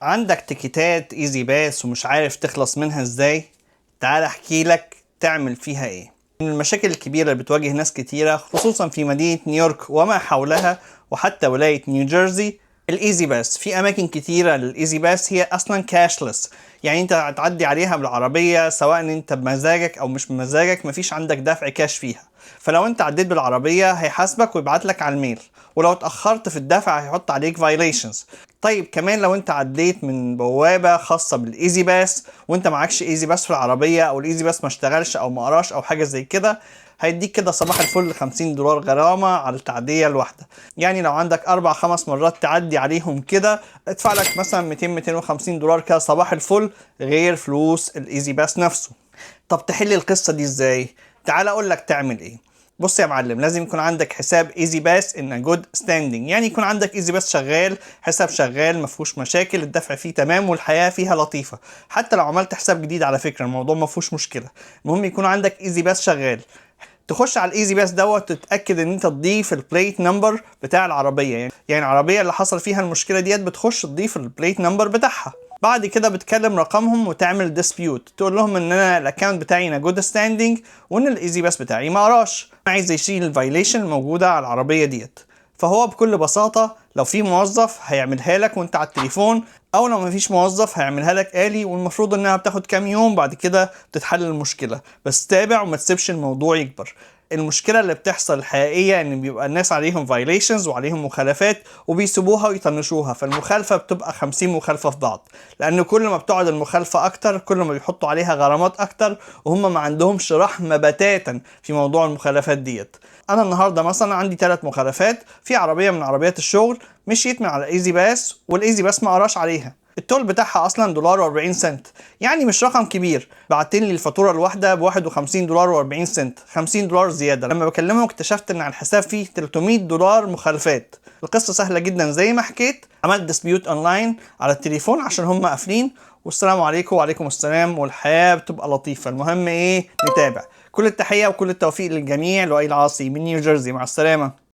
عندك تيكيتات E-ZPass ومش عارف تخلص منها ازاي؟ تعال احكي لك تعمل فيها ايه. من المشاكل الكبيرة اللي بتواجه ناس كتيرة، خصوصا في مدينة نيويورك وما حولها وحتى ولاية نيوجيرسي، ال E-ZPass. في اماكن كتيرة لل E-ZPass هي اصلا cashless، يعني انت هتعدي عليها بالعربية سواء انت بمزاجك او مش بمزاجك، مفيش عندك دفع كاش فيها. فلو انت عديت بالعربية هيحاسبك ويبعت لك على ال mail، ولو اتأخرت في الدفع هيحط عليك violations. طيب، كمان لو انت عديت من بوابة خاصة بال E-ZPass وانت معكش E-ZPass في العربية، او ال E-ZPass ما اشتغلش او ما قراش او حاجة زي كده، هيديك كده صباح الفل 50 دولار غرامة على التعدية الواحدة. يعني لو عندك اربع خمس مرات تعدي عليهم كده، ادفع لك مثلا 200 250 دولار كده صباح الفل، غير فلوس ال E-ZPass نفسه. طب تحل القصة دي ازاي؟ تعال اقول لك تعمل ايه. بص يا معلم، لازم يكون عندك حساب E-ZPass in good standing، يعني يكون عندك E-ZPass شغال، حساب شغال ما فيهوش مشاكل، الدفع فيه تمام والحياة فيها لطيفه. حتى لو عملت حساب جديد على فكرة الموضوع ما فيهوش مشكله، المهم يكون عندك E-ZPass شغال. تخش على ال E-ZPass دوت، تتاكد ان انت تضيف ال plate number بتاع العربيه، يعني العربية اللي حصل فيها المشكلة ديت بتخش تضيف ال plate number بتاعها. بعد كده بتكلم رقمهم وتعمل dispute، تقول لهم ان انا ال account بتاعي in good standing وان ال E-ZPass بتاعي ما قراش، عايز يشيل ال violation الموجودة على العربية ديت. فهو بكل بساطة لو في موظف هيعملها لك وانت على التليفون، او لو مفيش موظف هيعملها لك آلي، والمفروض انها بتاخد كام يوم، بعد كده بتتحل المشكلة. بس تابع وما تسيبش الموضوع يكبر. المشكلة اللي بتحصل الحقيقية ان بيبقى الناس عليهم violations وعليهم مخالفات وبيسيبوها ويطنشوها، فالمخالفه بتبقى 50 مخالفة في بعض، لان كل ما بتقعد المخالفة اكتر كل ما بيحطوا عليها غرامات اكتر، وهم ما عندهمش رحمه بتاتا في موضوع المخالفات ديت. انا النهارده مثلا عندي ثلاث مخالفات في عربية من عربيات الشغل مشيت من على E-ZPass وال E-ZPass ما قراش عليها. ال toll بتاعها اصلا دولار و40 سنت، يعني مش رقم كبير. بعتين لي الفاتورة الواحدة ب 51 دولار و40 سنت، 50 دولار زياده. لما بكلمهم اكتشفت ان على الحساب فيه 300 دولار مخالفات. القصة سهلة جدا زي ما حكيت، عملت dispute online على التليفون عشان هم قافلين، والسلام عليكم وعليكم السلام، والحياة بتبقى لطيفه. المهم ايه؟ نتابع. كل التحية وكل التوفيق للجميع. لؤي العاصي من نيوجيرسي، مع السلامه.